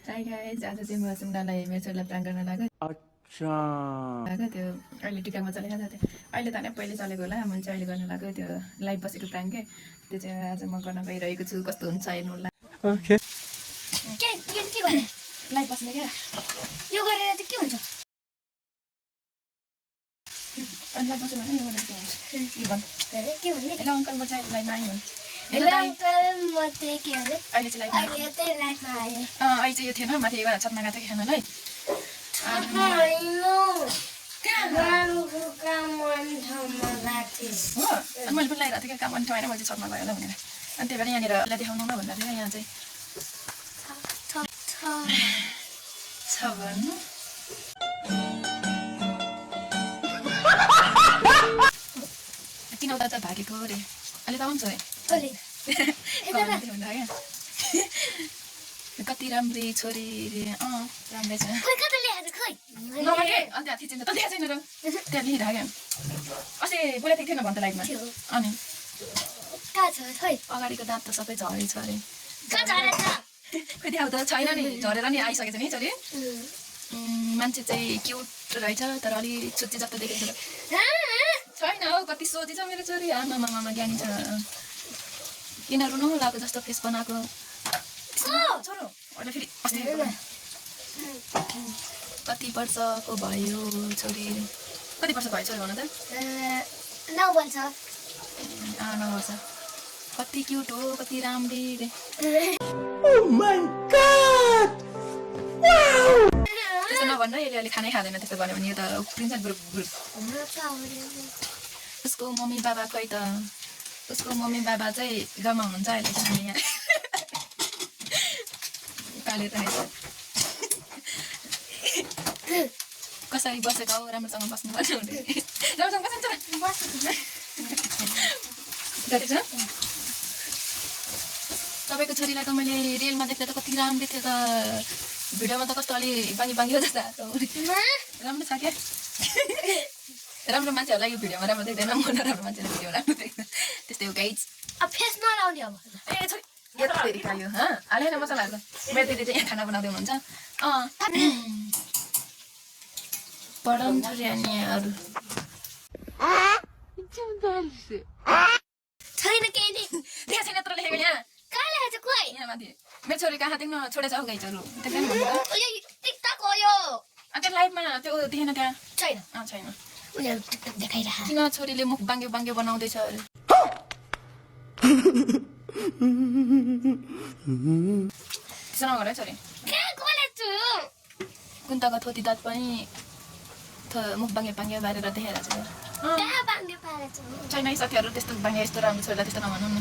hi guys आज चाहिँ म सुन्दालाई मेरो छोरीलाई प्राङ्क गर्न लाग्यो त्यो अहिले टिकामा चलेको छ त्यो अहिले त पहिले चलेको होला मैले चाहिँ अहिले गर्न लाग्यो त्यो लाइभ बसेको प्राङ्क के त्यो चाहिँ आज म गर्न गइरहेको छु कस्तो हुन्छ हेर्नु होला ओके के गर्ने लाइभ बस्ने क्या यो गरेर चाहिँ के हुन्छ अनि लाइभ बस्यो भने यो गरेर के हुन्छ के भन्ने ल अङ्कल म चाहिँ लाइभमा आएँ भने हेलो अङ्कल म चाहिँ के अरे अहिले चाहिँ लाइभमा अहिले चाहिँ लाइफमा आएँ अहिले चाहिँ यो थिएन माथि एउटा छतमा गएको थियो खेल्नलाई हो अनि मैले पनि लगाइरहेको थिएँ क्या काम अनि ठाउँमा मैले छतमा गयो होला भनेर अनि त्यही भएर यहाँनिर यसलाई देखाउनु न भन्दा थियो यहाँ चाहिँ छ भन्नु किनौता त भागेको अरे अहिले त आउँछ अरे कति राम्री छोरी रे राम्रै छ अन्त थिचिन्छ त त्यहाँ छैन र त्यहाँ लेखिरहेको अस्ति बोलेको थिएन भन्त लाइफमा अनि अगाडिको दाँत त सबै झरेछ अरे खोइ त्यहाँ त छैन नि झरेर नि आइसकेछ नि छोरी मान्छे चाहिँ क्युट रहेछ तर अलि छुच्ची जस्तो देखेको छैन हौ कति सोझी छ मेरो छोरी आमामा ज्ञानी छ किन रुनु लाग्यो जस्तो फेस बनाएको छोरो अहिले फेरि अस्ति कति वर्षको भयो छोरी कति वर्ष भयो छोरी भन त 9 वर्ष 9 वर्ष कति क्युट हो कति राम्री रे त्यस्तो नभन्न यसले अहिले खानै खाँदैन त्यस्तो भन्यो भने यो त उफ्रिन्छ ग्रुप उसको मम्मी बाबा खोइ त उसको मम्मी बाबा चाहिँ गाउँमा हुनुहुन्छ अहिले किनभने यहाँ पाले त कसरी बसेको हो राम्रोसँग बस्नु पर्छ राम्रोसँग बसिन्छ तपाईँको छोरीलाई त मैले रियलमा देख्दा त कति राम्रो थियो त भिडियोमा त कस्तो अलि बाङ्गी बाङ्गी हो जस्तो राम्रो छ क्या राम्रो मान्छेहरूलाई यो भिडियोमा राम्रो देख्दैन म नराम्रो मान्छेलाई भिडियो राम्रो देख्दैन त्यस्तै हो गाइज फेस नलाउने अब ए छोरी यो त फेरि खायो हालेन मसलाहरू मेरो दिदी चाहिँ यहाँ खाना बनाउँदै हुनुहुन्छ पढाउँ छोरीहरू छैन केही नि त्यहाँ छैन यत्रो लेखेको यहाँ कहाँ लेखेको छ खोइ यहाँ माथि मेरो छोरी कहाँ देख्न छोडेछ हौ गाइजहरू देख्दैन टिकटक हो यो अनि त्यो लाइभमा त्यो देखेन त्यहाँ छैन छैन उनीहरू टिकटक देखाइरह किन छोरीले मुख बाङ्ग्यो बाङ्ग्यो बनाउँदैछ अरे त्यसो नगर है छोरी कुन्ताको थोती दाँत पनि मुख बाङ्ग्यो बाङ्ग्यो बारेर देखाइरहेको छ छैन है साथीहरू त्यस्तो बाङ्ग्यो यस्तो राम्रो छोरीलाई त्यस्तो नभनौँ न